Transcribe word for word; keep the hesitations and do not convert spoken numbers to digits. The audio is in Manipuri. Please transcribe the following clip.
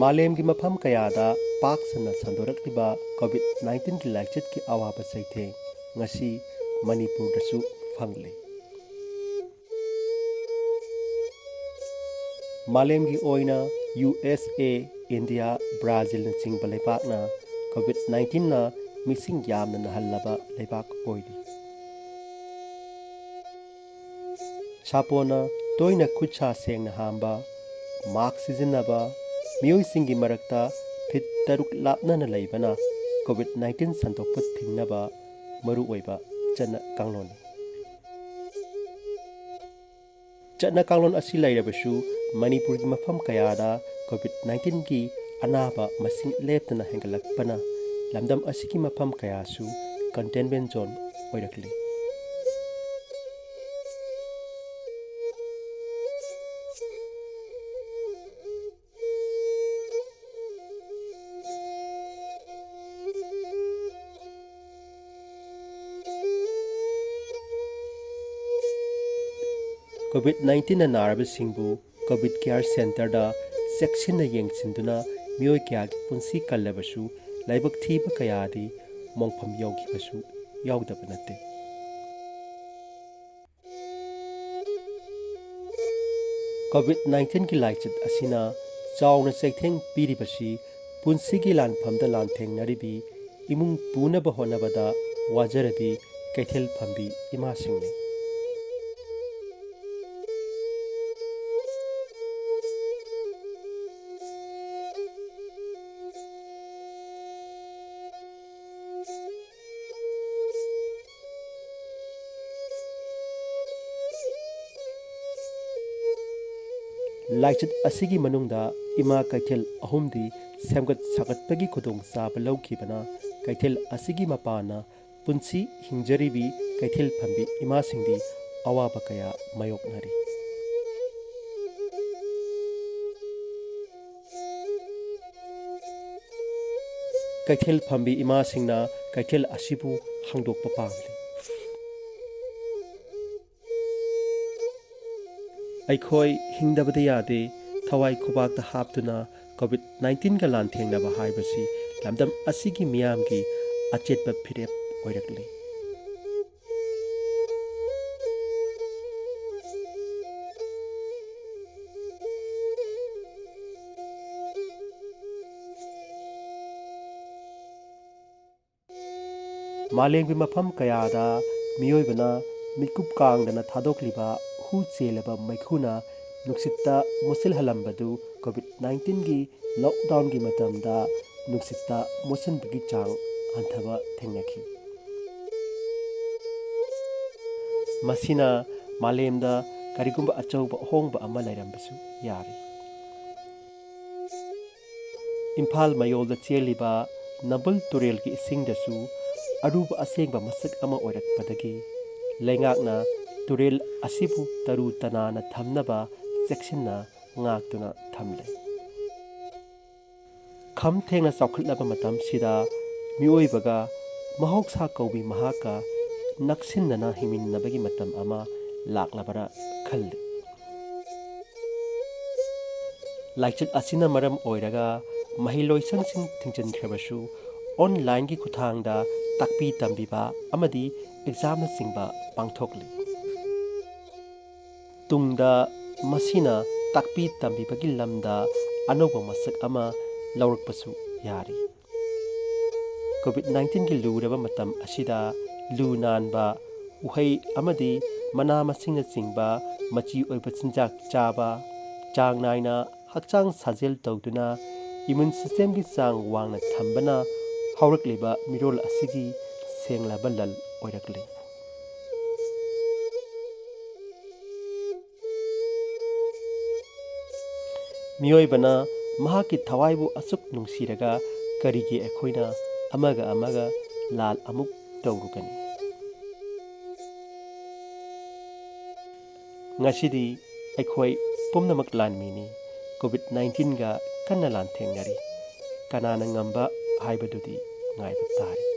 ꯃꯥꯂꯦꯝꯒꯤ ꯃꯐꯝ ꯀꯌꯥꯗ ꯄꯥꯛ ꯁꯟꯅ ꯁꯟꯗꯣꯔꯛꯂꯤꯕ ꯀꯣꯚꯤꯗ ꯅꯥꯏꯟꯇꯤꯟꯒꯤ ꯂꯥꯏꯆꯠꯀꯤ ꯑꯋꯥꯕ ꯆꯩꯊꯦꯡ ꯉꯁꯤ ꯃꯅꯤꯄꯨꯔꯗꯁꯨ ꯐꯪꯂꯤ꯫ ꯃꯥꯂꯦꯝꯒꯤ ꯑꯣꯏꯅ ꯌꯨ ꯑꯦꯁ ꯑꯦ, ꯏꯟꯗꯤꯌꯥ, ꯕ꯭ꯔꯥꯖꯤꯜꯅꯆꯤꯡꯕ ꯂꯩꯕꯥꯛꯅ ꯀꯣꯚꯤꯗ ꯅꯥꯏꯟꯇꯤꯟꯅ ꯃꯤꯁꯤꯡ ꯌꯥꯝꯅ ꯅꯥꯍꯜꯂꯕ ꯂꯩꯕꯥꯛ ꯑꯣꯏꯔꯤ꯫ ꯁꯥꯄꯣꯟꯅ ꯇꯣꯏꯅ ꯈꯨꯠ ꯁꯥ ꯁꯦꯡꯅ ꯍꯥꯝꯕ, ꯃꯥꯁ꯭ꯛ ꯁꯤꯖꯤꯟꯅꯕ, ꯃꯤꯑꯣꯏꯁꯤꯡꯒꯤ ꯃꯔꯛꯇ ꯐꯤꯠ ꯇꯔꯨꯛ ꯂꯥꯞꯅꯅ ꯂꯩꯕꯅ ꯀꯣꯚꯤꯗ ꯅꯥꯏꯟꯇꯤꯟ ꯁꯟꯗꯣꯛꯄ ꯊꯤꯡꯅꯕ ꯃꯔꯨꯑꯣꯏꯕ ꯆꯠꯅ ꯀꯥꯡꯂꯣꯟꯅꯤ꯫ ꯆꯠꯅ ꯀꯥꯡꯂꯣꯟ ꯑꯁꯤ ꯂꯩꯔꯕꯁꯨ, ꯃꯅꯤꯄꯨꯔꯒꯤ ꯃꯐꯝ ꯀꯌꯥꯗ ꯀꯣꯚꯤꯗ ꯅꯥꯏꯟꯇꯤꯟꯒꯤ ꯑꯅꯥꯕ ꯃꯁꯤꯡ ꯂꯦꯞꯇꯅ ꯍꯦꯟꯒꯠꯂꯛꯄꯅ ꯂꯝꯗꯝ ꯑꯁꯤꯒꯤ ꯃꯐꯝ ꯀꯌꯥꯁꯨ ꯀꯟꯇꯦꯟꯃꯦꯟ ꯖꯣꯟ ꯑꯣꯏꯔꯛꯂꯤ꯫ ꯀꯣꯚꯤꯗ ꯅꯥꯏꯟꯇꯤꯟꯅ ꯅꯥꯔꯕꯁꯤꯡꯕꯨ ꯀꯣꯚꯤꯗ ꯀꯤꯌꯔ ꯁꯦꯟꯇꯔꯗ ꯆꯦꯛꯁꯤꯟꯅ ꯌꯦꯡꯁꯤꯟꯗꯨꯅ ꯃꯤꯑꯣꯏ ꯀꯌꯥꯒꯤ ꯄꯨꯟꯁꯤ ꯀꯜꯂꯕꯁꯨ, ꯂꯥꯏꯕꯛ ꯊꯤꯕ ꯀꯌꯥꯗꯤ ꯃꯣꯡꯐꯝ ꯌꯧꯈꯤꯕꯁꯨ ꯌꯥꯎꯗꯕ ꯅꯠꯇꯦ꯫ ꯀꯣꯚꯤꯗ ꯅꯥꯏꯟꯇꯤꯟꯒꯤ ꯂꯥꯏꯆꯠ ꯑꯁꯤꯅ ꯆꯥꯎꯅ ꯆꯩꯊꯦꯡ ꯄꯤꯔꯤꯕꯁꯤ ꯄꯨꯟꯁꯤꯒꯤ ꯂꯥꯟꯐꯝꯗ ꯂꯥꯟꯊꯦꯡꯅꯔꯤꯕꯤ, ꯏꯃꯨꯡ ꯄꯨꯅꯕ ꯍꯣꯠꯅꯕꯗ ꯋꯥꯖꯔꯕꯤ ꯀꯩꯊꯦꯜ ꯐꯝꯕꯤ ꯏꯃꯥꯁꯤꯡꯅꯤ꯫ ꯂꯥꯏꯆꯠ ꯑꯁꯤꯒꯤ ꯃꯅꯨꯡꯗ ꯏꯃꯥ ꯀꯩꯊꯦꯜ ꯑꯍꯨꯝꯗꯤ ꯁꯦꯝꯒꯠ ꯁꯥꯒꯠꯄꯒꯤ ꯈꯨꯗꯣꯡꯆꯥꯕ ꯂꯧꯈꯤꯕꯅ, ꯀꯩꯊꯦꯜ ꯑꯁꯤꯒꯤ ꯃꯄꯥꯟꯅ ꯄꯨꯟꯁꯤ ꯍꯤꯡꯖꯔꯤꯕꯤ ꯀꯩꯊꯦꯜ ꯐꯝꯕꯤ ꯏꯃꯥꯁꯤꯡꯗꯤ ꯑꯋꯥꯕ ꯀꯌꯥ ꯃꯥꯌꯣꯛꯅꯔꯤ꯫ ꯀꯩꯊꯦꯜ ꯐꯝꯕꯤ ꯏꯃꯥꯁꯤꯡꯅ ꯀꯩꯊꯦꯜ ꯑꯁꯤꯕꯨ ꯍꯥꯡꯗꯣꯛꯄ ꯄꯥꯝꯂꯤ꯫ ꯑꯩꯈꯣꯏ ꯍꯤꯡꯗꯕꯗꯤ ꯌꯥꯗꯦ꯫ ꯊꯋꯥꯏ ꯈꯨꯕꯥꯛꯇ ꯍꯥꯞꯇꯨꯅ COVID nineteenꯒ ꯂꯥꯟꯊꯦꯡꯅꯕ ꯍꯥꯏꯕꯁꯤ ꯂꯝꯗꯝ ꯑꯁꯤꯒꯤ ꯃꯤꯌꯥꯝꯒꯤ ꯑꯆꯦꯠꯄ ꯐꯤꯔꯦꯞ ꯑꯣꯏꯔꯛꯂꯤ꯫ ꯃꯥꯂꯦꯝꯒꯤ ꯃꯐꯝ ꯀꯌꯥꯗ ꯃꯤꯑꯣꯏꯕꯅ ꯃꯤꯠꯀꯨꯞ ꯀꯥꯡꯗꯅ ꯊꯥꯗꯣꯛꯂꯤꯕ ꯍꯨ ꯆꯦꯜꯂꯕ ꯃꯩꯈꯨꯅ ꯅꯨꯡꯁꯤꯠꯇ ꯃꯨꯁꯤꯜꯍꯜꯂꯝꯕꯗꯨ COVID nineteenꯒꯤ lockdownꯒꯤ ꯃꯇꯝꯗ ꯅꯨꯡꯁꯤꯠꯇ ꯃꯨꯁꯤꯟꯕꯒꯤ ꯆꯥꯡ ꯍꯟꯊꯕ ꯊꯦꯡꯅꯈꯤ꯫ ꯃꯁꯤꯅ ꯃꯥꯂꯦꯝꯗ ꯀꯔꯤꯒꯨꯝꯕ ꯑꯆꯧꯕ ꯑꯍꯣꯡꯕ ꯑꯃ ꯂꯩꯔꯝꯕꯁꯨ ꯌꯥꯔꯤ꯫ ꯏꯝꯐꯥꯜ ꯃꯌꯣꯜꯗ ꯆꯦꯜꯂꯤꯕ ꯅꯝꯕꯨꯜ ꯇꯨꯔꯦꯜꯒꯤ ꯏꯁꯤꯡꯗꯁꯨ ꯑꯔꯨꯕ ꯑꯁꯦꯡꯕ ꯃꯁꯛ ꯑꯃ ꯑꯣꯏꯔꯛꯄꯗꯒꯤ ꯂꯩꯉꯥꯛꯅ ꯇꯨꯔꯦꯜ ꯑꯁꯤꯕꯨ ꯇꯔꯨ ꯇꯅꯥꯟꯅ ꯊꯝꯅꯕ ꯆꯦꯛꯁꯤꯟꯅ ꯉꯥꯛꯇꯨꯅ ꯊꯝꯂꯦ꯫ ꯈꯝ ꯊꯦꯡꯅ ꯆꯥꯎꯈꯠꯂꯕ ꯃꯇꯝꯁꯤꯗ ꯃꯤꯑꯣꯏꯕꯒ ꯃꯍꯧꯁꯥ ꯀꯧꯕꯤ ꯃꯍꯥꯛꯀ ꯅꯛꯁꯤꯟꯅꯅ ꯍꯤꯡꯃꯤꯟꯅꯕꯒꯤ ꯃꯇꯝ ꯑꯃ ꯂꯥꯛꯂꯕꯔꯥ ꯈꯜꯂꯤ꯫ ꯂꯥꯏꯆꯠ ꯑꯁꯤꯅ ꯃꯔꯝ ꯑꯣꯏꯔꯒ ꯃꯍꯩꯂꯣꯏꯁꯪꯁꯤꯡ ꯊꯤꯡꯖꯤꯟꯈ꯭ꯔꯕꯁꯨ, onlineꯒꯤ ꯈꯨꯠꯊꯥꯡꯗ ꯇꯥꯛꯄꯤ ꯇꯝꯕꯤꯕ ꯑꯃꯗꯤ examꯅꯆꯤꯡꯕ ꯄꯥꯡꯊꯣꯛꯂꯤ꯫ ꯇꯨꯡꯗ ꯃꯁꯤꯅ ꯇꯥꯛꯄꯤ ꯇꯝꯕꯤꯕꯒꯤ ꯂꯝꯗ ꯑꯅꯧꯕ ꯃꯁꯛ ꯑꯃ ꯂꯧꯔꯛꯄꯁꯨ ꯌꯥꯔꯤ꯫ COVID nineteenꯒꯤ ꯂꯨꯔꯕ ꯃꯇꯝ ꯑꯁꯤꯗ ꯂꯨ ꯅꯥꯟꯕ, ꯎꯍꯩ ꯑꯃꯗꯤ ꯃꯅꯥ ꯃꯁꯤꯡꯅꯆꯤꯡꯕ ꯃꯆꯤ ꯑꯣꯏꯕ ꯆꯤꯟꯖꯥꯛ ꯆꯥꯕ, ꯆꯥꯡ ꯅꯥꯏꯅ ꯍꯛꯆꯥꯡ ꯁꯥꯖꯦꯜ ꯇꯧꯗꯨꯅ immune systemꯒꯤ ꯆꯥꯡ ꯋꯥꯡꯅ ꯊꯝꯕꯅ ꯍꯧꯔꯛꯂꯤꯕ ꯃꯤꯔꯣꯜ ꯑꯁꯤꯒꯤ ꯁꯦꯡꯂꯕ ꯂꯜ ꯑꯣꯏꯔꯛꯂꯤ꯫ ꯃꯤꯑꯣꯏꯕꯅ ꯃꯍꯥꯛꯀꯤ ꯊꯋꯥꯏꯕꯨ ꯑꯁꯨꯛ ꯅꯨꯡꯁꯤꯔꯒ ꯀꯔꯤꯒꯤ ꯑꯩꯈꯣꯏꯅ ꯑꯃꯒ ꯑꯃꯒ ꯂꯥꯜ ꯑꯃꯨꯛ ꯇꯧꯔꯨꯒꯅꯤ? ꯉꯁꯤꯗꯤ ꯑꯩꯈꯣꯏ ꯄꯨꯝꯅꯃꯛ ꯂꯥꯟꯃꯤꯅꯤ꯫ COVID nineteenꯒ ꯀꯟꯅ ꯂꯥꯟꯊꯦꯡꯅꯔꯤ꯫ ꯀꯅꯥꯅ ꯉꯝꯕ ꯍꯥꯏꯕꯗꯨꯗꯤ ꯉꯥꯏꯕ ꯇꯥꯔꯦ꯫